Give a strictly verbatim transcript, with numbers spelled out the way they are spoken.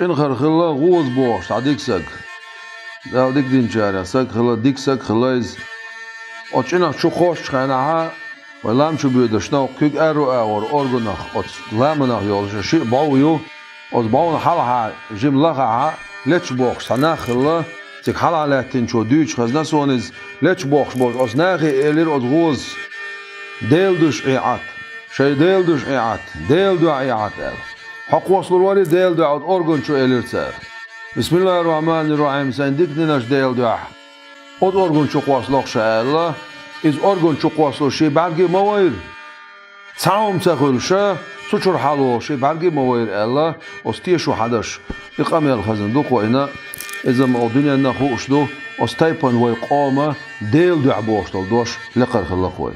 ЧӀинхара хилла гӀоза бохуш цхьа дика саг. Дала дика динчарех саг хилла, дика саг хилла иза. Оцу чӀинах чу кхоссучу хенахь, вай лам чу боьдуш новкъа куьг аьрру агӀор органах, оцу ламанах йолуш шиъ бӀов ю. Оцу бӀовна хьалха жима лахахь лечбохуш цхьа нах хилла, цига хьалха лаьттинчо дуьйцуш хезна суна иза, лечбохуш болчу оцу нахе элира оцу гӀозас: «Делан дуьхьа Ӏийта, шайн Делан дуьхьа Ӏийта, Делан дуьхьа Ӏийта», – аьлла. Хьо кхоссалур варий Делан дуьхьа оцу орган чу, элира цара. «Бисмиллахир-рахманир-рахим, сайн дика динарш Делан дуьхьа». Оцу орган чу кхоссало-кх ша аьлла, иза орган чу кхоссалуш шен бӀаьрге ма вайра. Цхьа хӀума ца хуьлуш, цу чуьра хьалавогӀуш шен бӀаьрге ма вайра аьлла, оцу тешо хьадеш, и къамел хезна ду-кх вайна, иза-м оцу дуьненна а хууш ду, оцу тайпана вай къоман Делан дуьхьа бохуш долу дош лекхара хилла-кх вай.